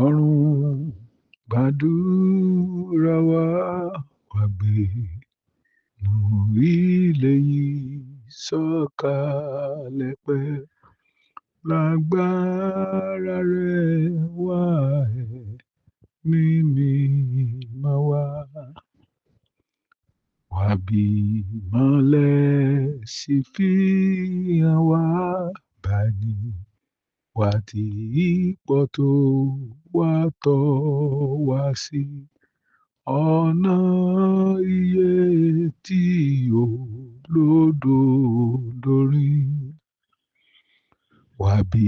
Ọ̀run gbàdúrà wá, wá gbé nú ilé yìí sọ̀kalẹ̀ pẹ́. Lágbára rẹ̀ wá, ẹ̀mí mímọ́ wá. Wá bí ìmọ́lẹ̀ sì fi hàn wá, báyìí wá tí ipò tó wá tọ́ wá sí ọ̀nà iye tí olódodo rìn. Wá bí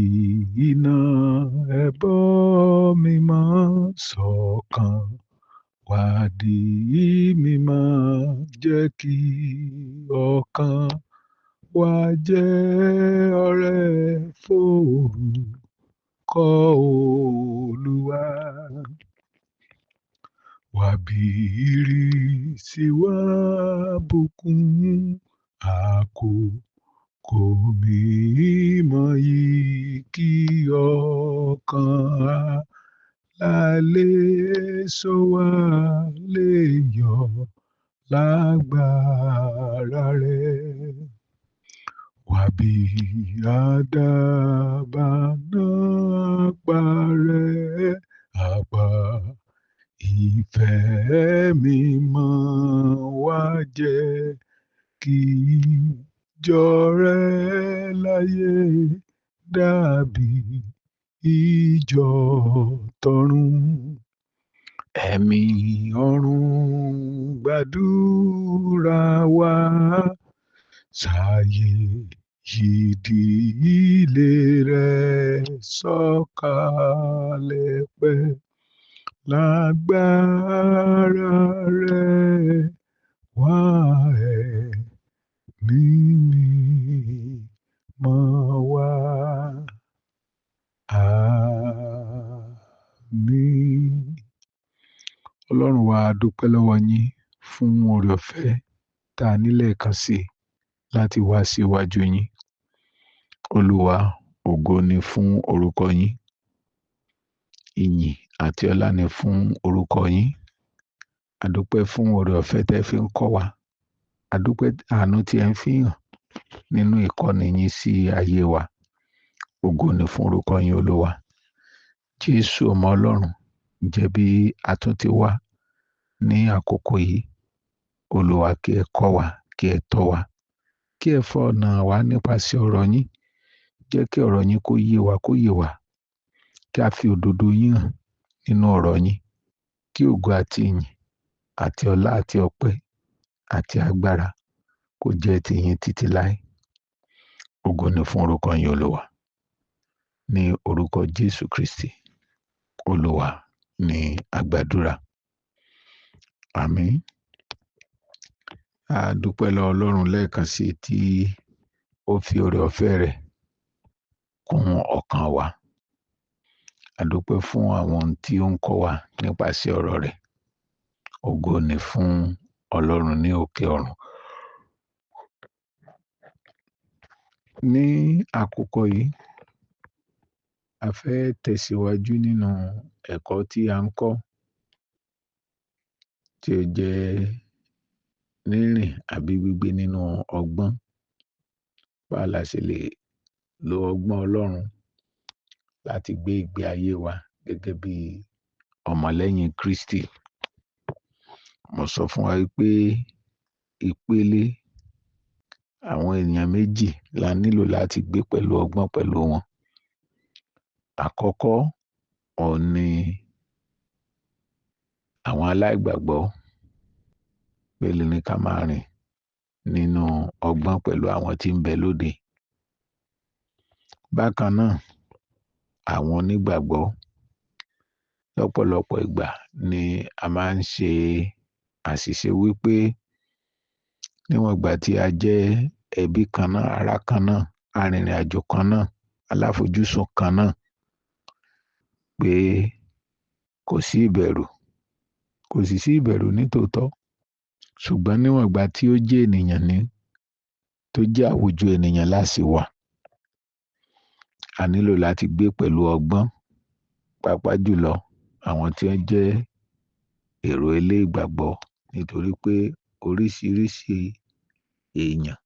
iná ẹbọ mímọ́ sọ̀kan, wá di mímọ́, jẹ́ kí ọkàn wa jẹ́ ọrẹ forúkọ Olúwa. Wá bí ìrísí wa bùkún àkókò mímọ́ yìí, kí ọkàn alálẹ̀ sọ wá lè yọ̀ lágbára rẹ̀. Wá bí àdàbà náà parẹ́, àpá ìfẹ́ mímọ́ wá, jẹ́ kí ìjọ rẹ̀ láyé dàbí ìjọ tọ̀run. Ẹ̀mí ọ̀run gbàdúrà wá, ṣàyè yìí di ilé rẹ̀ sọ̀kalẹ̀ pẹ́. Lágbára rẹ̀ wá, ẹ̀mí mímọ́ wá. Àmín. Ọlọ́run wa, a dúpẹ́ lọ́wọ́ yín fún oore ọ̀fẹ́ tá a ní lẹ́ẹ̀kan sí i láti wá sí iwájú yín. Olúwa, ògo ni fún orúkọ yín. Ìyìn àti ọlá ni fún orúkọ yín. A dúpẹ́ fún oore ọ̀fẹ́ tẹ́ fi ń kọ́ wa. A dúpẹ́ àánú tí ẹ ń fi hàn nínú ìkọ́ni yín sí ayé wa. Ògo ni fún orúkọ yín, Olúwa. Jésù ọmọ Ọlọ́run, jẹ́ bí a tún ti wá ní àkókò yìí. Olúwa, kí ẹ kọ́ wa, kí ẹ tọ́ wa, kí ẹ fọ̀nà wa nípasẹ̀ ọ̀rọ̀ yín. Jẹ́ kí ọ̀rọ̀ yín kó yé wa, kó yé wa. Kí a fi òdodo yín hàn nínú ọ̀rọ̀ yín. Kí ògo àti ìyìn àti ọlá àti ọpẹ́ àti agbára kó jẹ́ ti yín títí láé. Ògo ni fún orúkọ yín, Olúwa. Ní orúkọ Jésù Kristi, Olúwa ní àgbàdúrà. Àmín. A dúpẹ́ lọ́wọ́ Ọlọ́run lẹ́ẹ̀kan sí tí ó fi oore ọ̀fẹ́ rẹ̀ kún ọkàn wa. A dúpẹ́ fún àwọn ohun tí ó ń kọ́ wa nípasẹ̀ ọ̀rọ̀ rẹ̀. Ògo ni fún Ọlọ́run ní òkè ọ̀run. Ní àkókò yìí, a fẹ́ tẹ̀síwájú nínú ẹ̀kọ́ tí a ń kọ́, tí ó jẹ́ rírìn àbí gbígbé nínú ọgbọ́n. Báwo la ṣe lè lo ọgbọ́n Ọlọ́run láti gbé ìgbé ayé wa gẹ́gẹ́ bí ọmọlẹ́yìn Kristi. Mo sọ fún wa wípé ìpele àwọn ènìyàn méjì la nílò láti gbé pẹ̀lú ọgbọ́n pẹ̀lú wọn. Àkọ́kọ́, òun ni àwọn aláìgbàgbọ́. Bíbélì ní ká máa rìn nínú ọgbọ́n pẹ̀lú àwọn tí ń bẹ lóde. Bákan náà, àwọn onígbàgbọ́, lọ́pọ̀lọpọ̀ ìgbà ni a máa ń ṣe àṣìṣe wípé níwọ̀n ìgbà tí a jẹ́ ẹbí kan náà, ará kan náà, arìnrìn àjò kan náà, aláfojúsùn kan náà, pé kò sí ìbẹ̀rù, kò sì sí ìbẹ̀rù nítòótọ́. Ṣùgbọ́n níwọ̀n ìgbà tí ó jẹ́ ènìyàn ní, tó jẹ́ àwùjọ ènìyàn láti wà, a nílò láti gbé pẹ̀lú ọgbọ́n. Pàápàá jùlọ àwọn tí wọ́n jẹ́ èrò ilé ìgbàgbọ́, nítorí pé oríṣiríṣi èèyàn,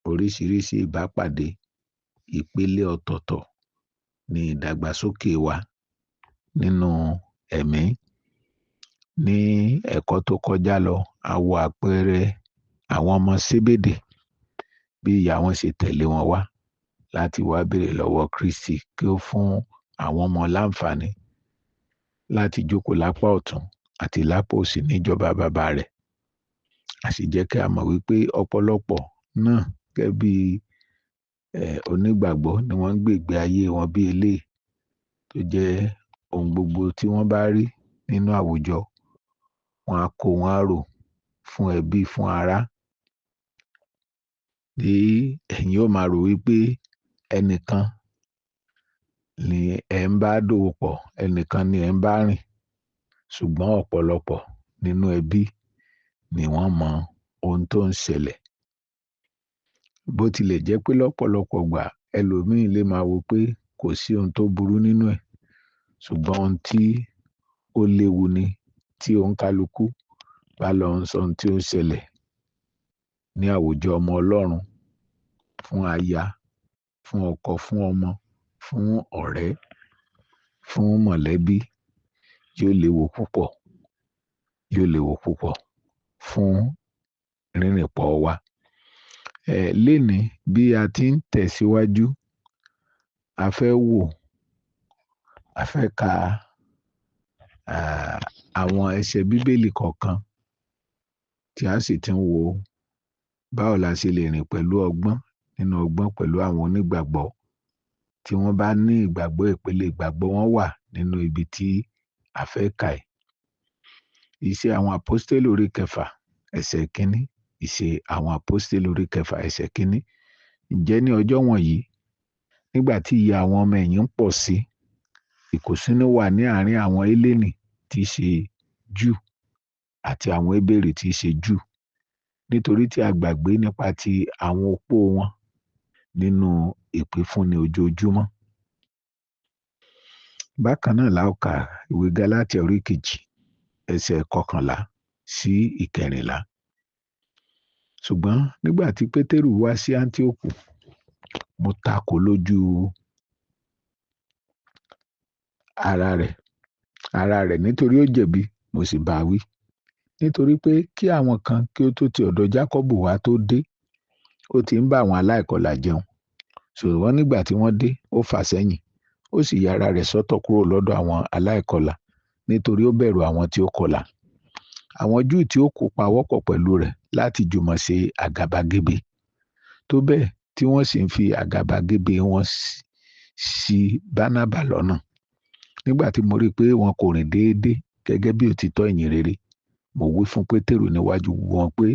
oríṣiríṣi ìbápàdé, ìpele ọ̀tọ̀ọ̀tọ̀ ní ìdàgbàsókè wa nínú ẹ̀mí. Ní ẹ̀kọ́ tó kọjá lọ, a wo àpẹẹrẹ àwọn ọmọ Sébédè bí ìyá wọn ṣe tẹ̀lé wọn wá láti wá béèrè lọ́wọ́ Kristi kí ó fún àwọn ọmọ láǹfààní láti jókòó lápá ọ̀tún àti lápá òsì níjọba bàbá rẹ̀. A sì jẹ́ kí a mọ̀ wípé ọ̀pọ̀lọpọ̀ náà gẹ́gẹ́ bí onígbàgbọ́ ni wọ́n ń gbé ìgbé ayé wọn bí eléyìí, tó jẹ́ ohun gbogbo tí wọ́n bá rí nínú àwùjọ, wọn á kó wọn á rò fún ẹbí, fún ará. Tí ẹ̀yin ó máa rò wípé ẹnìkan ni ẹ̀ ń bá dòwò pọ̀, ẹnìkan ni ẹ̀ ń bá rìn, ṣùgbọ́n ọ̀pọ̀lọpọ̀ nínú ẹbí ni wọ́n mọ ohun tó ń ṣẹlẹ̀. Bó tilẹ̀ jẹ́ pé lọ́pọ̀lọpọ̀ ìgbà ẹlòmíì lè máa wò pé kò sí ohun tó burú nínú ẹ̀, ṣùgbọ́n ohun tí ó léwu ni tí òǹkálukú bá lọ ń sọ ohun tí ó ń ṣẹlẹ̀ ní àwùjọ ọmọ Ọlọ́run fún aya, fún ọkọ, fún ọmọ, fún ọ̀rẹ́, fún mọ̀lẹ́bí, yóò léwu púpọ̀, yóò léwu púpọ̀ fún rírìnpọ̀ wa. Lénìí bí a ti ń tẹ̀síwájú, a fẹ́ wò, a fẹ́ ka àwọn ẹsẹ̀ Bíbélì kọ̀ọ̀kan tí a sì ti ń wo báwo la ṣe lè rìn pẹ̀lú ọgbọ́n nínú ọgbọ́n pẹ̀lú àwọn onígbàgbọ́ tí wọ́n bá ní ìgbàgbọ́, ìpele ìgbàgbọ́ wọn wà nínú ibi tí a fẹ́ kà yìí. Ìṣe àwọn Àpọ́stélì orí kẹfà ẹsẹ̀ kínní. Ìṣe àwọn Àpọ́stélì orí kẹfà ẹsẹ̀ kínní. Ǹjẹ́ ní ọjọ́ wọ̀nyí, nígbà tí iye àwọn ọmọ ẹ̀yìn ń pọ̀ sí, ìkùnsínú wà ní àárín àwọn Hélénì tí í ṣe Júù àti àwọn Hébérù tí í ṣe Júù, nítorí tí a gbàgbé nípa ti àwọn opó wọn nínú ìpínfúnni ojoojúmọ́. Bákan náà la ó ka ìwé Gálátíà orí kejì ẹsẹ̀ 11 sí 14. Ṣùgbọ́n nígbà tí Pétérù wá sí Áńtíókù, mo takò lójú ara rẹ̀ nítorí ó jẹ̀bi, mo sì bá a wí. Nítorí pé kí àwọn kan kí ó tó ti ọ̀dọ̀ Jákọ́bù wá tó dé, ó ti ń bá àwọn aláìkọlà jẹun. Ṣùgbọ́n nígbà tí wọ́n dé, ó fà sẹ́yìn, ó sì ya ara rẹ̀ sọ́tọ̀ kúrò lọ́dọ̀ àwọn aláìkọlà, nítorí ó bẹ̀rù àwọn tí ó kọlà. Àwọn Júù tí ó kù pawọ́pọ̀ pẹ̀lú rẹ̀ láti jùmọ̀ ṣe àgàbàgebè, tó bẹ́ẹ̀ tí wọ́n sì ń fi àgàbàgebè wọn ṣì Bánábà lọ́nà. Nígbà tí mo rí i pé wọn kò rìn déédé gẹ́gẹ́ bí òtítọ́ ìyìn rere, mo wí fún Pétérù níwájú gbogbo wọn pé,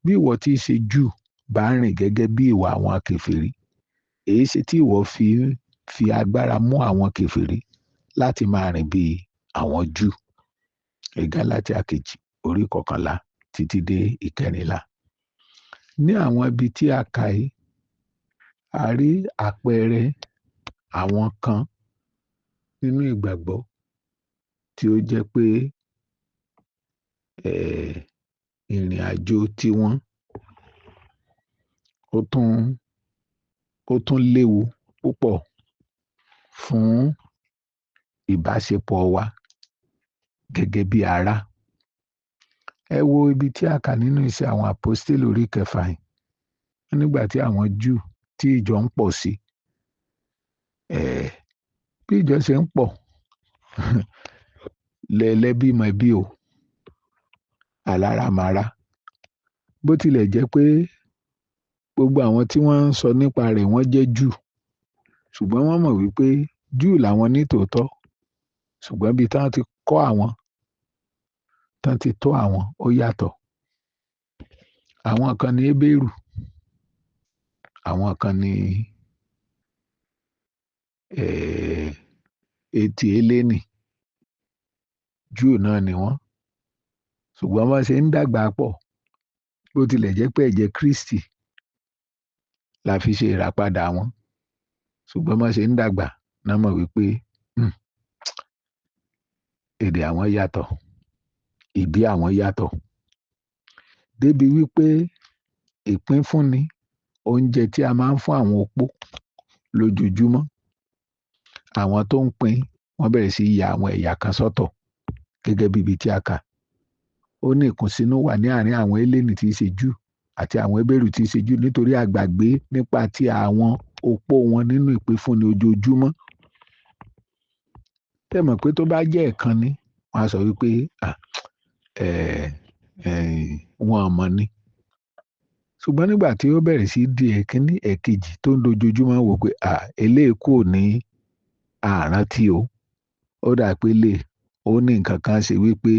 bí ìwọ tí í ṣe Júù bá rìn gẹ́gẹ́ bí ìwà àwọn kèfèrí, èéṣe tí ìwọ fi ń fi agbára mú àwọn kèfèrí láti máa rìn bí àwọn Júù? Gálátíà kejì orí 11 títí dé 14. Ní àwọn ibi tí a kà yìí, a rí àpẹẹrẹ àwọn kan nínú ìgbàgbọ́ tí ó jẹ́ pé ìrìn àjò tiwọn ó tún léwu púpọ̀ fún ìbáṣepọ̀ wa gẹ́gẹ́ bí ará. Ẹ wo ibi tí a kà nínú iṣẹ́ àwọn Àpọ́stélì orí kẹfà yìí. Nígbà tí àwọn Júù tí ìjọ ń pọ̀ sí, bí ìjọ ṣe ń pọ̀, lẹ́lẹ́bí mọ ẹbí o, alára màrá. Bó tilẹ̀ jẹ́ pé gbogbo àwọn tí wọ́n ń sọ nípa rẹ̀ wọ́n jẹ́ Júù, ṣùgbọ́n wọ́n mọ̀ wípé Júù làwọn ní tòótọ́, ṣùgbọ́n bí tán ti kọ́ àwọn, tán ti tọ́ àwọn, ó yàtọ̀. Àwọn kan ní Hébérù, àwọn kan ní etí Hélénì, Júù náà ni wọ́n. Ṣùgbọ́n wọ́n ṣe ń dàgbà pọ̀, bó tilẹ̀ jẹ́ pé ẹ̀jẹ̀ Kristi la fi ṣe ìràpadà wọn. Ṣùgbọ́n wọ́n ṣe ń dàgbà náà mọ̀ wípé Èdè àwọn yàtọ̀, ìbí àwọn yàtọ̀. Débi wípé ìpínfúnni oúnjẹ tí a máa ń fún àwọn opó lójoojúmọ́, àwọn tó ń pín wọ́n bẹ̀rẹ̀ sí í ya àwọn ẹ̀yà kan sọ́tọ̀ gẹ́gẹ́ bí ibi tí a kà. Ó ní ìkùnsínú wà ní àárín àwọn Hélénì tí í ṣe Júù àti àwọn Hébérù tí í ṣe Júù nítorí àgbàgbé nípa ti àwọn opó wọn nínú ìpínfúnni ojoojúmọ́. Tẹ́ mọ̀ pé tó bá jẹ́ ẹ̀kan ni, wọ́n á sọ wípé wọn mọ̀ ni. Ṣùgbọ́n nígbà tí ó bẹ̀rẹ̀ sí di ẹ̀kínní, ẹ̀kejì tó ń dojoojúmọ́ wò pé eléyìí kò ní àrántí o. Ó dà pé lè ó ní nǹkan kan ṣe wípé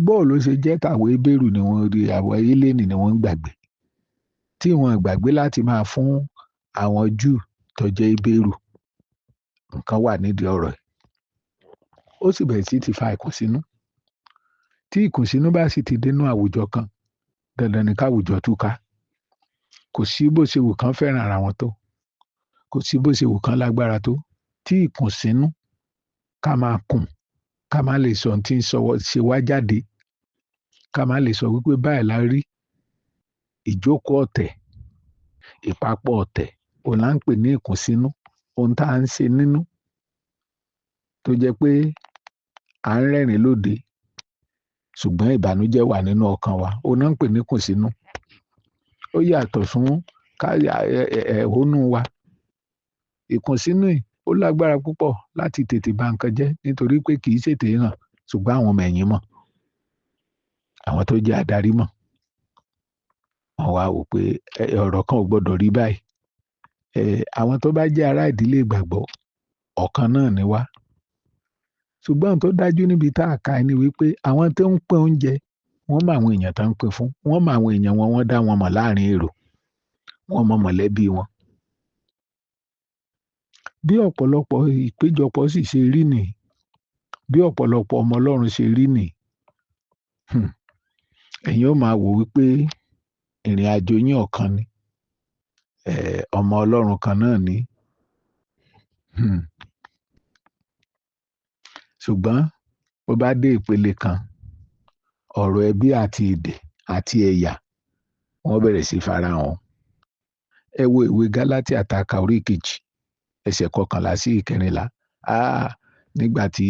bóò ló ṣe jẹ́ tàwọn Hébérù ni wọ́n rí, àwọn Hélénì ni wọ́n ń gbàgbé. Tí wọ́n gbàgbé láti máa fún àwọn Júù tó jẹ́ Hébérù. Nǹkan wà nídìí ọ̀rọ̀ yìí. Ó sì bẹ̀rẹ̀ sí ti fa ìkùnsínú. Tí ìkùnsínú bá sì ti dénú àwùjọ kan, dandan ni káwùjọ túká. Kò sí bó ṣe wù kán fẹ́ràn ara wọn tó. Kò sí bó ṣe wù kán lágbára tó. Tí ìkùnsínú ká máa kùn, ká má lè sọ ohun tí ń ṣe wá jáde, ká má lè sọ wípé báyìí la rí. Ìjókòó ọ̀tẹ̀, ìpapọ̀ ọ̀tẹ̀, òun là ń pè ní ìkùnsínú. Ohun tá à ń ṣe nínú tó jẹ́ pé à ń rẹ́rìn lóde, ṣùgbọ́n ìbànújẹ́ wà nínú ọkàn wa, òun náà ń pè ní ìkùnsínú. Ó yàtọ̀ fún ká ẹ̀hónú wa. Ìkùnsínú yìí ó lágbára púpọ̀ láti tètè ba nǹkan jẹ́ nítorí pé kì í ṣètè hàn, ṣùgbọ́n àwọn ọmọ ẹ̀yìn mọ̀, àwọn tó jẹ́ adarí mọ̀. Wọ́n wá wò pé ọ̀rọ̀ kan ò gbọdọ̀ rí báyìí. Àwọn tó bá jẹ́ ará ìdílé ìgbàgbọ́, ọ̀kan náà ni wá. Ṣùgbọ́n tó dájú níbi tá a kà ní wípé àwọn tó ń pín oúnjẹ, wọ́n mọ àwọn èèyàn tó ń pín fún, wọ́n mọ àwọn èèyàn wọn, wọ́n dá wọn mọ̀ láàrin èrò, wọ́n mọ mọ̀lẹ́bí wọn. Bí ọ̀pọ̀lọpọ̀ ìpéjọpọ̀ sì ṣe rí nìyí, bí ọ̀pọ̀lọpọ̀ ọmọ Ọlọ́run ṣe rí nìyí, ẹ̀yin ó máa wò wípé ìrìn àjò yín ọ̀kan ni, ọmọ Ọlọ́run kan náà ni. Ṣùgbọ́n bó bá dé ìpele kan, ọ̀rọ̀ ẹbí àti èdè àti ẹ̀yà wọ́n bẹ̀rẹ̀ sí farahàn. Ẹ wo ìwé Gálátíà tá a kà orí 2, ẹsẹ̀ 11 sí 14. Nígbà tí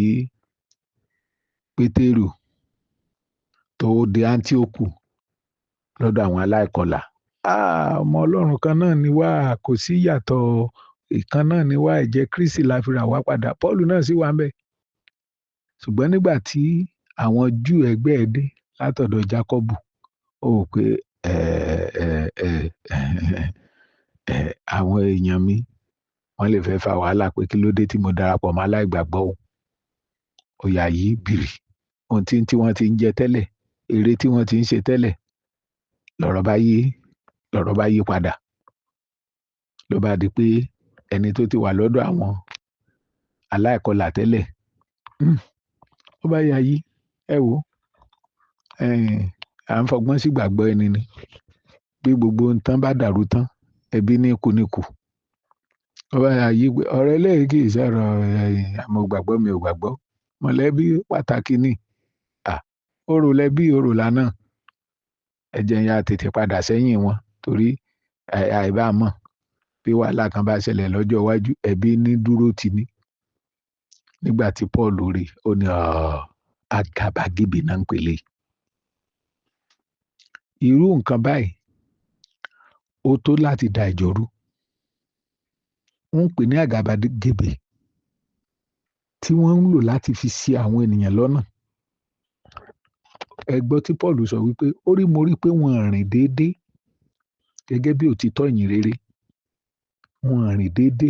Pétérù tó dé Áńtíókù lọ́dọ̀ àwọn aláìkọlà, ọmọ Ọlọ́run kan náà ni wá, kò sí ìyàtọ̀, ìkan náà ni wá, ẹ̀jẹ̀ Kristi la fi rà wá padà. Pọ́ọ̀lù náà sì wà ńbẹ̀. Ṣùgbọ́n nígbà tí àwọn Júù ẹgbẹ́ ẹ dé látọ̀dọ̀ Jákọ́bù, ó wò pé àwọn èèyàn mi wọ́n lè fẹ́ fa wàhálà pé kí ló dé tí mo darapọ̀ mọ́ aláìgbàgbọ́ o. Ó yá yí bìrì. Ohun tí wọ́n ti ń jẹ tẹ́lẹ̀, eré tí wọ́n ti ń ṣe tẹ́lẹ̀, lọ̀rọ̀ bá yí padà. Ló bá di pé ẹni tó ti wà lọ́dọ̀ àwọn aláìkọlà tẹ́lẹ̀, ó bá yá yí, ẹ wò, à ń fọgbọ́n sí ìgbàgbọ́ ẹni ni. Bí gbogbo nǹkan bá dàrú tán, ẹbí ní kú ní kú. Ó bá yá yí pé ọ̀rọ̀ eléyìí kì í ṣọ̀rọ̀, mo gbàgbọ́ mi ò gbàgbọ́. Mọ̀lẹ́bí pàtàkì ni. Orò lẹ́bí, orò làná. Ẹ jẹ́ n yá tètè padà sẹ́yìn wọn torí àìbá mọ̀ bí wàhálà kan bá ṣẹlẹ̀ lọ́jọ́ iwájú, ẹbí ní dúró tì ní. Nígbà tí Paul rí, ó ní àgàbàgebè náà ń pè lé. Irú nǹkan báyìí ó tó láti da ìjọ rú. Wọ́n ń pè ní àgàbàgebè tí wọ́n ń lò láti fi ṣì àwọn ènìyàn lọ́nà. Ẹ gbọ́ tí Paul sọ wípé ó rí mo rí pé wọ́n rìn déédé gẹ́gẹ́ bí òtítọ́ ìyìn rere. Wọ́n rìn déédé.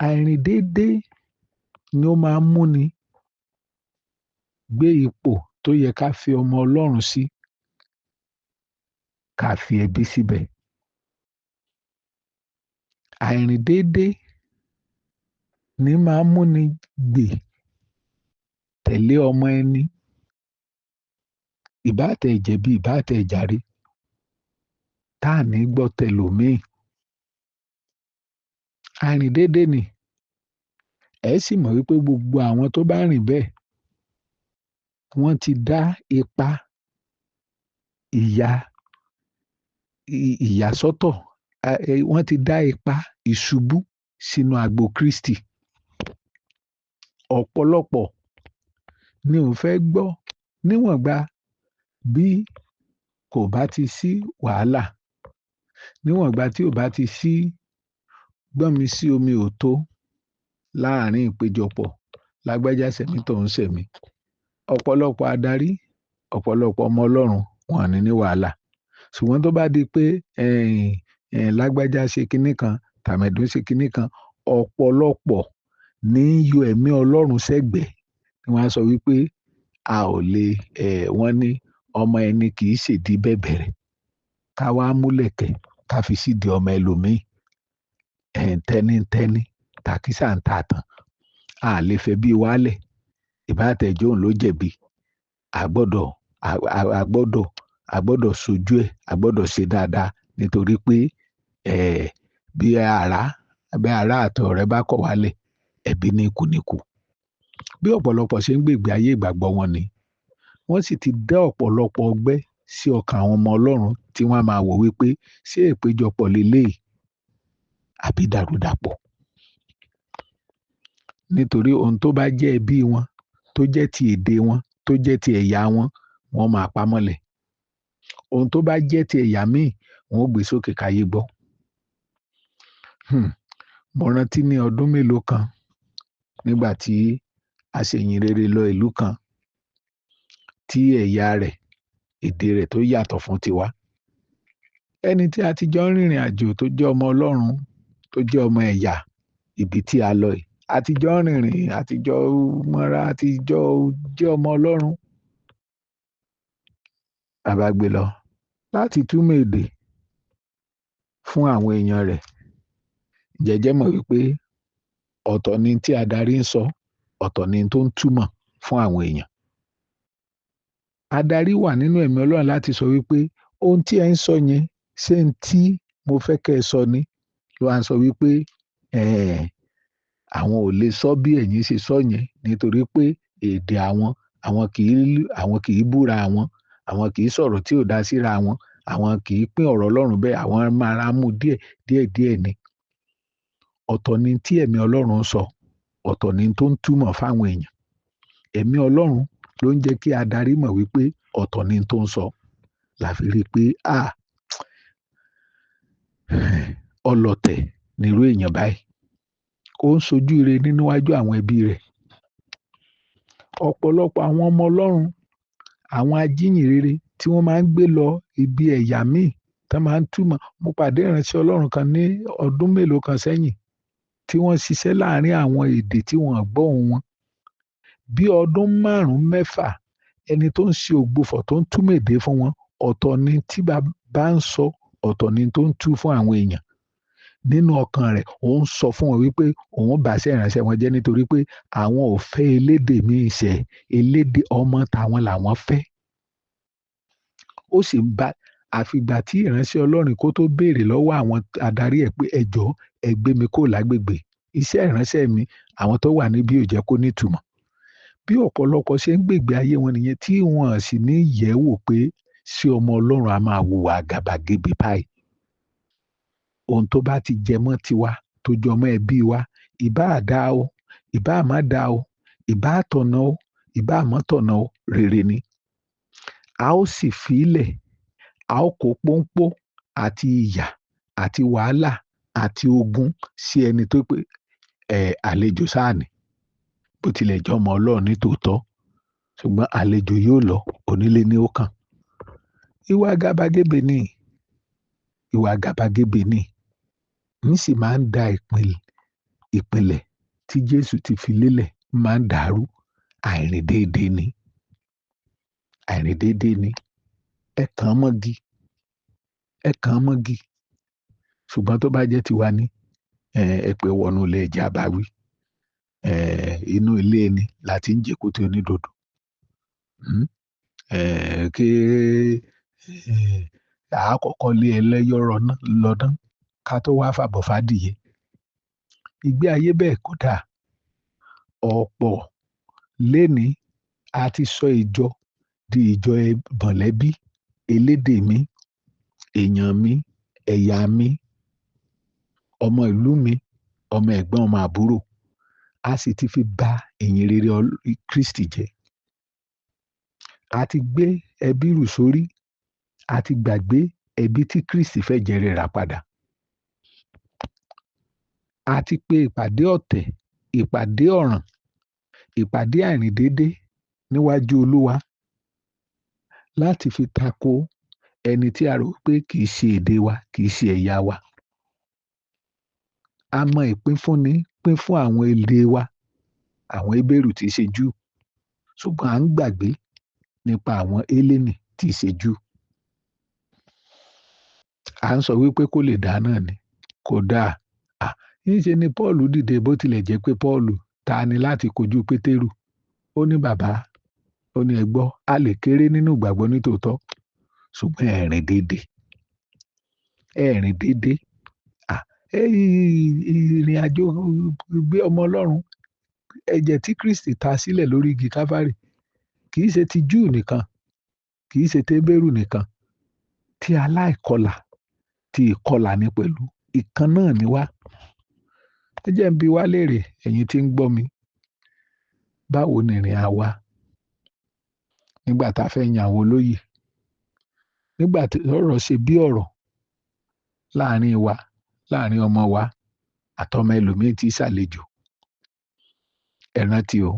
Àìrìn déédé ni ó máa ń múni gbé ipò tó yẹ ká fi ọmọ Ọlọ́run sí, ká fi ẹbí síbẹ̀. Àìrìn déédé ni máa ń múni gbè tẹ̀lé ọmọ ẹni. Ìbá tẹ jẹ̀bi, ìbá tẹ jàre. Tá à ní gbọ́ tẹlòmíì. Àìrìn déédé ni. Ẹ sì mọ̀ wípé gbogbo àwọn tó bá rìn bẹ́ẹ̀, wọ́n ti dá ipa ìyà ìyàsọ́tọ̀, wọ́n ti dá ipa ìṣubú sínú agbo Kristi. Ọ̀pọ̀lọpọ̀ ni ò fẹ́ gbọ́ níwọ̀nba bí kò bá ti sí wàhálà, níwọ̀nba tí ò bá ti sí gbọ́nmi sí omi ò tó láàrin ìpéjọpọ̀, lágbájá sẹ̀mí tọ̀hún sẹ̀mí. Ọ̀pọ̀lọpọ̀ adarí, ọ̀pọ̀lọpọ̀ ọmọ Ọlọ́run wọn ní ní wàhálà. Ṣùgbọ́n tó bá di pé lágbájá ṣe kinní kan, tàmẹ̀dún ṣe kinní kan, ọ̀pọ̀lọpọ̀ ní yọ ẹ̀mí Ọlọ́run sẹ́gbẹ̀ẹ́ ni wọ́n á sọ wípé a ò lè, wọ́n ní ọmọ ẹni kì í ṣèdí bẹ̀bẹ̀rẹ̀. Ká wá múlẹ̀kẹ̀ ká fi sídi ọmọ ẹlòmíì. Tẹ́nítẹ́ní, tàkísà ń ta tán. A lè fẹ́ bí wálẹ̀. Ìbá tẹ̀jọ́ òun ló jẹ̀bi. A gbọ́dọ̀, a gbọ́dọ̀, a gbọ́dọ̀ sojú ẹ, a gbọ́dọ̀ ṣe dáadáa nítorí pé bí ará, bí ará àti ọ̀rẹ́ bá kọ̀ wálẹ̀, ẹbí ní kú ní kú. Bí ọ̀pọ̀lọpọ̀ ṣe ń gbé ìgbé ayé ìgbàgbọ́ wọn ni, wọ́n sì ti dá ọ̀pọ̀lọpọ̀ ọgbẹ́ sí ọkàn àwọn ọmọ Ọlọ́run tí wọ́n á máa wò wípé ṣé ìpéjọpọ̀ leléyìí àbí dàrúdàpọ̀. Nítorí ohun tó bá jẹ́ ẹbí wọn, tó jẹ́ ti èdè wọn, tó jẹ́ ti ẹ̀yà wọn, wọ́n máa pamọ́lẹ̀. Ohun tó bá jẹ́ ti ẹ̀yà míì, wọ́n ó gbé sókè káyé gbọ́. Mo rántí ní ọdún mélòó kan nígbà tí a ṣe ìyìnrere lọ ìlú kan tí ẹ̀yà rẹ̀, èdè rẹ̀ tó yàtọ̀ fún tiwa. Ẹni tí a ti jọ ń rìnrìn àjò tó jẹ́ ọmọ Ọlọ́run, tó jẹ́ ọmọ ẹ̀yà ibi tí a lọ yìí. A ti jọ ń rìnrìn, a ti jọ mọ́ra, a ti jọ jẹ́ ọmọ Ọlọ́run. A bá gbé lọ láti túmọ̀ èdè fún àwọn èèyàn rẹ̀. Jẹ́jẹ́ mọ̀ wípé ọ̀tọ̀ ni tí adarí ń sọ, ọ̀tọ̀ ni tó ń túmọ̀ fún àwọn èèyàn. Adarí wà nínú ẹ̀mí Ọlọ́run láti sọ wípé ohun tí ẹ ń sọ yẹn ṣé ń tí mo fẹ́ kẹ́ ẹ sọ ni? Ló wá ń sọ wípé àwọn ò lè sọ bí ẹ̀yin ṣe sọ yẹn nítorí pé èdè àwọn, àwọn kì í búra àwọn, àwọn kì í sọ̀rọ̀ tí ò dá síra wọn, àwọn kì í pín ọ̀rọ̀ Ọlọ́run bẹ́ẹ̀, àwọn máa ra mú díẹ̀ díẹ̀ díẹ̀ ni. Ọ̀tọ̀ ni tí ẹ̀mí Ọlọ́run ń sọ, ọ̀tọ̀ ni tó ń túmọ̀ fáwọn èèyàn. Ẹ̀mí Ọlọ́run ló ń jẹ́ kí adarí mọ̀ wípé ọ̀tọ̀ ni tó ń sọ. La fi rí pé ọlọ̀tẹ̀ ni irú èèyàn báyìí. Ó ń sojú ire níwájú àwọn ẹbí rẹ̀. Ọ̀pọ̀lọpọ̀ àwọn ọmọ Ọlọ́run, àwọn ajínyìnrere tí wọ́n máa ń gbé lọ ibi ẹ̀yà míì tí wọ́n máa ń túmọ̀. Mo pàdé ìránṣẹ́ Ọlọ́run kan ní ọdún mélòó kan sẹ́yìn tí wọ́n ṣiṣẹ́ láàrin àwọn èdè tí wọ́n gbọ́ ohùn wọn. Bí ọdún márùn-ún mẹ́fà, ẹni tó ń ṣe ògbufọ̀ tó ń túmọ̀ èdè fún wọn, ọ̀tọ̀ ni tí bàbá ń sọ, ọ̀tọ̀ ni tó ń tú fún àwọn èèyàn. Nínú ọkàn rẹ̀, ó ń sọ fún wọn wípé òun bá iṣẹ́ ìránṣẹ́ wọn jẹ́ nítorí pé àwọn ò fẹ́ elédè míì ṣẹ, elédè ọmọ tàwọn làwọn fẹ́. Ó sì ń bá àfìgbà tí ìránṣẹ́ Ọlọ́run kó tó béèrè lọ́wọ́ àwọn adarí ẹ̀ pé ẹ jọ̀ọ́, ẹ gbé mi kúrò lágbègbè. Iṣẹ́ ìránṣẹ́ mi, àwọn tó wà níbí ò jẹ́ kó ní ìtumọ̀. Bí ọ̀pọ̀lọpọ̀ ṣe ń gbègbè ayé wọn nìyẹn tí wọ́n sì ní yẹ̀ wò pé ṣé ọmọ Ọlọ́run a máa hùwà àgàbàgebè báyìí. Ohun tó bá ti jẹ mọ́ tiwa, tó jọ mọ́ ẹbí wa, ìbá dá o, ìbá má dá o, ìbá tọ̀nà o, ìbá má tọ̀nà o, rere ni. A ó sì fi í lẹ̀, a ó kó pọ́npọ́ àti ìyà àti wàhálà àti ogun sí ẹni tó pé àlejò sáà ni. Bó tilẹ̀ jẹ́ ọmọ Ọlọ́run ní tòótọ́, ṣùgbọ́n àlejò yóò lọ, onílé ni ó kàn. Ìwà àgàbàgebè ni, ìwà àgàbàgebè ni. Ń sì máa ń da ìpìlẹ̀ tí Jésù ti fi lélẹ̀ máa ń dàrú. Àìrìn déédéé ni, àìrìn déédéé ni. Ẹ kàn mọ́gi, ẹ kàn mọ́gi. Ṣùgbọ́n tó bá jẹ́ tiwa ni, ẹ pé wọnú ilé ẹja bá wí. Inú ilé ẹni la ti ń jẹ kúté onídòdó. Kí a kọ́kọ́ lé ẹlẹ́yọ̀rọ̀ náà lọ́dán ká tó wá fàbọ̀ fàdìyẹ. Ìgbé ayé bẹ́ẹ̀ kò dáa. Ọ̀pọ̀ lénìí a ti sọ ìjọ di ìjọ mọ̀lẹ́bí, elédè mi, èèyàn mi, ẹ̀yà mi, ọmọ ìlú mi, ọmọ ẹ̀gbọ́n, ọmọ àbúrò. A sì ti fi ba ìyìn rere Kristi jẹ́. A ti gbé ẹbí rù sórí, a ti gbàgbé ẹbí tí Kristi fẹ́ jẹ rẹ̀ rà padà. A ti pe ìpàdé ọ̀tẹ̀, ìpàdé ọ̀ràn, ìpàdé àìrìndédé níwájú Olúwa láti fi tako ẹni tí a rò pé kì í ṣe èdè wa, kì í ṣe ẹ̀yà wa. A mọ ìpínfúnni pín fún àwọn èdè wa, àwọn Hébérù tí í ṣe Júù, ṣùgbọ́n à ń gbàgbé nípa àwọn Hélénì tí í ṣe Júù. À ń sọ wípé kó lè dáa náà ni, kò dáa. Ńṣe ni Pọ́ọ̀lù dìde, bó tilẹ̀ jẹ́ pé Pọ́ọ̀lù ta ni láti kojú Pétérù. Ó ní bàbá, ó ní ẹ gbọ́, a lè kéré nínú ìgbàgbọ́ nítòótọ́, ṣùgbọ́n ẹ rìn déédé. Ẹ rìn déédé. Ìrìn àjò gbé ọmọ Ọlọ́run, ẹ̀jẹ̀ tí Kristi ta sílẹ̀ lórí igi Kávárì, kì í ṣe ti Júù nìkan, kì í ṣe ti Hébérù nìkan, ti aláìkọlà, ti ìkọlà ni pẹ̀lú. Ìkan náà ni wá. Ẹ jẹ́ n bi wá léèrè, ẹ̀yin tí ń gbọ́ mi. Báwo ni ìrìn àwa nígbà tá a fẹ́ yan àwọn olóyè? Nígbà tí ọ̀rọ̀ ṣe bí ọ̀rọ̀ láàrin wa, láàrin ọmọ wa àtọmọ ẹlòmíì tí í ṣàlejò. Ẹ rántí o,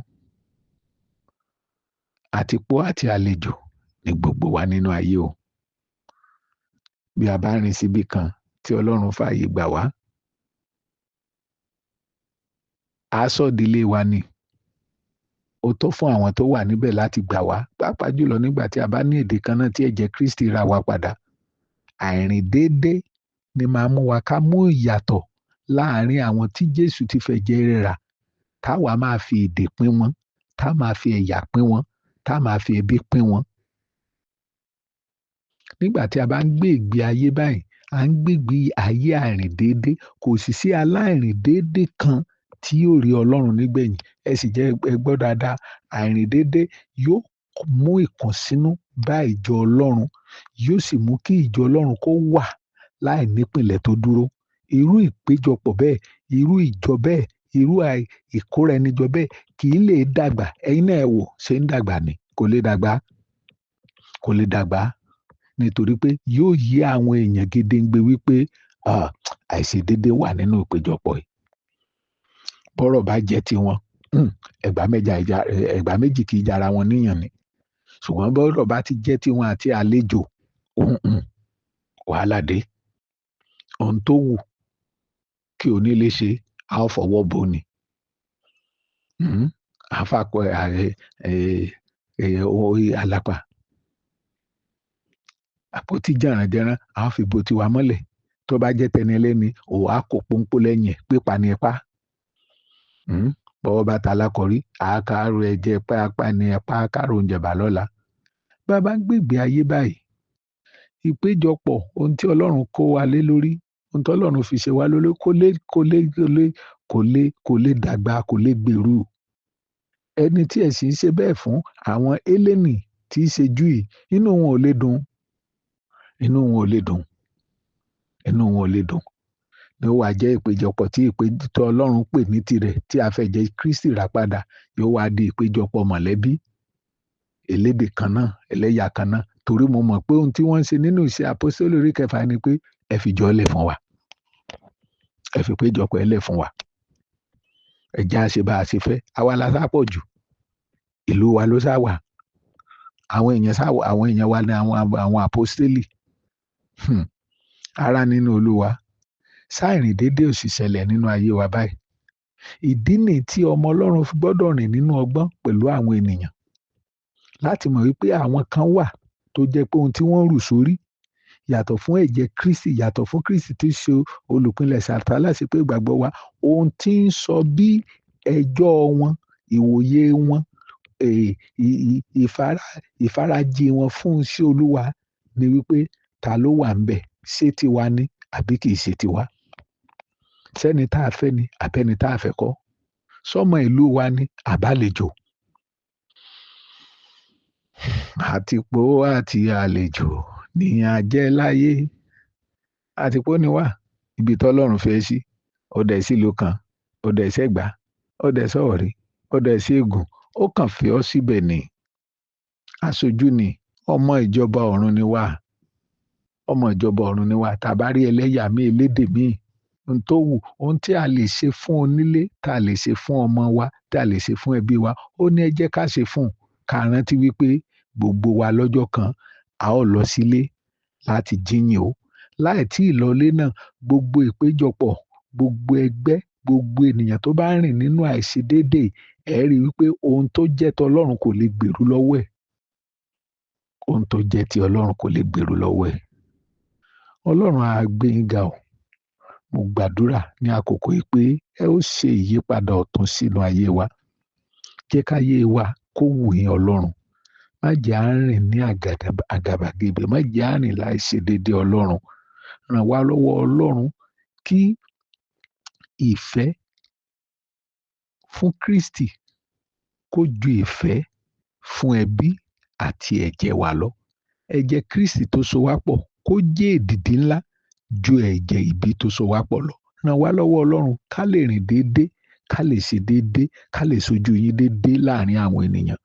àtipó àti àlejò ni gbogbo wa nínú ayé o. Bí a bá rìn síbi kan tí Ọlọ́run fààyè gbà wá, a sọ ìdílé wa ni. Ó tó fún àwọn tó wà níbẹ̀ láti gbà wá, pàápàá jùlọ nígbà tí a bá ní èdè kan náà tí ẹ̀jẹ̀ Kristi ra wa padà. Àìrìn déédé ni máa mú wa ká mú ìyàtọ̀ láàrin àwọn tí Jésù ti fẹ́ jẹ́ rẹ̀ rà, táwa máa fi èdè pín wọn, tá máa fi ẹ̀yà pín wọn, tá máa fi ẹbí pín wọn. Nígbà tí a bá ń gbé ìgbé ayé báyìí, à ń gbé ìgbé ayé àìrìn déédé, kò sì sí aláìrìn déédé kan tí yóò rí Ọlọ́run nígbẹ̀yìn. Ẹ sì jẹ́ ẹ gbọ́ dáadáa, àìrìn déédé yóò mú ìkùnsínú bá ìjọ Ọlọ́run, yóò sì mú kí ìjọ Ọlọ́run kó wà láì nípìnlẹ̀ tó dúró. Irú ìpéjọpọ̀ bẹ́ẹ̀, irú ìjọ bẹ́ẹ̀, irú ìkóra-ẹni-jọ bẹ́ẹ̀ kì í lè dàgbà. Ẹ̀yin náà ẹ wò, ṣé ń dàgbà ni? Kò lè dàgbà. Kò lè dàgbà. Nítorí pé yóò yí àwọn èèyàn gedengbe wípé àìṣedédé wà nínú ìpéjọpọ̀ yìí. Bọ́rọ̀ bá jẹ́ tiwọn, ẹgbàá méjì kì í jara wọn níyàn ni. Ṣùgbọ́n bọ́rọ̀ bá ti jẹ́ tiwọn àti àlejò, wàhálà dé. Ohun tó wù kí onílé ṣe, a ó fọwọ́ bò ni. Àfàkọ́ àlàpà. Àpótí jàrànjàràn, a ó fi bo tiwa mọ́lẹ̀. Tó bá jẹ́ tẹni ẹlẹ́ni, òun á kó pọ́npọ́ lẹ́yìn ẹ̀, pípa ni ẹ pa. Bọ́wọ́ bá ta alákọ̀rí, àákàrò ẹ̀jẹ̀ pápá ni ẹ pa, àákàrò oúnjẹ bá lọ́la. Bá a bá ń gbé ìgbé ayé báyìí, ìpéjọpọ̀ ohun tí Ọlọ́run kó wa lé lórí, ohun tí Ọlọ́run fi ṣe wá lórí, kò lè dàgbà, kò lè gbèrú. Ẹni tí ẹ sì ń ṣe bẹ́ẹ̀ fún àwọn Hélénì tí í ṣe Júù yìí, inú wọn ò lè dùn. Inú wọn ò lè dùn. Inú wọn ò lè dùn. Ní ó wá jẹ́ ìpéjọpọ̀ tí ìpéjọ Ọlọ́run pè ní tirẹ̀ tí a fẹ́ jẹ́ Kristi rà padà, yóò wá di ìpéjọpọ̀ mọ̀lẹ́bí, elédè kan náà, ẹlẹ́yà kan náà. Torí mo mọ̀ pé ohun tí wọ́n ń ṣe nínú ìṣe àpọ́sítélì orí kẹfà ni pé ẹ fi jọ lẹ̀ fún wa. Ẹ fi péjọpọ̀ ẹ lẹ̀ fún wa. Ẹ jẹ́ á ṣe bá a ṣe fẹ́. Àwa la sá pọ̀ jù. Ìlú wa ló sá wà. Àwọn èèyàn sá wà, àwọn èèyàn wa ni àwọn àpọ́sítélì. Ará nínú Olúwa. Ṣáìrìn déédé ò sì ṣẹlẹ̀ nínú ayé wa báyìí. Ìdí nìyí tí ọmọ Ọlọ́run fi gbọ́dọ̀ rìn nínú ọgbọ́n pẹ̀lú àwọn ènìyàn. Láti mọ̀ wípé àwọn kan wà tó jẹ́ pé ohun tí wọ́n rù sórí yàtọ̀ fún ẹ̀jẹ̀ Kristi, yàtọ̀ fún Kristi tí í ṣe olùpilẹ̀ṣẹ̀ àti aláṣepé ìgbàgbọ́ wa, ohun tí ń sọ bí ẹjọ́ wọn, ìwòye wọn, ìfarajì wọn fún iṣẹ́ Olúwa ni wípé ta ló wà ńbẹ̀, ṣé tiwa ni àbí kì í ṣe tiwa? Ṣẹ́ni tá a fẹ́ ni àbẹ́ni tá a fẹ́ kọ́? Sọ́mọ ìlú wa ni àbálejò? Àtìpó àti àlejò ní a jẹ́ láyé. Àtìpó ni wá, ibi tọ́lọ́run fẹ́ sí. Ó dẹ̀ sílùú kan, ó dẹ̀ sẹ́gbà, ó dẹ̀ sọ̀rí, ó dẹ̀ sí Ègùn, ó kàn fi ọ́ síbẹ̀ ni. Aṣojú ni, ọmọ ìjọba ọ̀run ni wá. Ọmọ ìjọba ọ̀run ni wá. Tá a bá rí ẹlẹ́yà míì, elédè míì, ohun tó wù, ohun tí a lè ṣe fún onílé, tá a lè ṣe fún ọmọ wa, tá a lè ṣe fún ẹbí wa, ó ní ẹ jẹ́ ká ṣe fún un. Ká rántí wípé gbogbo wa lọ́jọ́ kan a ó lọ sílé láti jíyìn o. Láì tí ì lọlé náà, gbogbo ìpéjọpọ̀, gbogbo ẹgbẹ́, gbogbo ènìyàn tó bá rìn nínú àìṣedéédéé, ẹ rí wípé ohun tó jẹ́ tọlọ́run kò lè gbèrú lọ́wọ́ ẹ̀. Ohun tó jẹ́ ti Ọlọ́run kò lè gbèrú lọ́wọ́ ẹ̀. Ọlọ́run á gbé yín ga o. Mo gbàdúrà ní àkókò yìí pé ẹ ó ṣe ìyípadà ọ̀tun sínú ayé wa. Jẹ́ káyé wa kó wù yín Ọlọ́run. Má jẹ́ á rìn ní àgàbàgebè, má jẹ́ á rìn láìṣe déédéé Ọlọ́run. Ràn wá lọ́wọ́ Ọlọ́run kí ìfẹ́ fún Kristi kó ju ìfẹ́ fún ẹbí àti ẹ̀jẹ̀ wa lọ. Ẹ̀jẹ̀ Kristi tó so wá pọ̀ kó jẹ́ èdìdì ńlá ju ẹ̀jẹ̀ ìbí tó so wá pọ̀ lọ. Ràn wá lọ́wọ́ Ọlọ́run ká lè rìn déédéé, ká lè ṣe déédéé, ká lè sojú yín déédéé láàrin àwọn ènìyàn.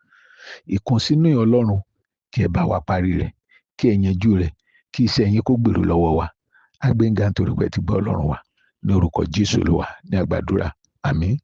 Ìkùnsínú Ọlọ́run kí ẹ bá wa parí rẹ̀, kí ẹ yanjú rẹ̀, kí iṣẹ́ yín kó gbèrú lọ́wọ́ wa. A gbé yín ga nítorí pé ẹ ti gbọ́ Ọlọ́run wa. Ní orúkọ Jésù Olúwa ní a gbàdúrà. Àmín.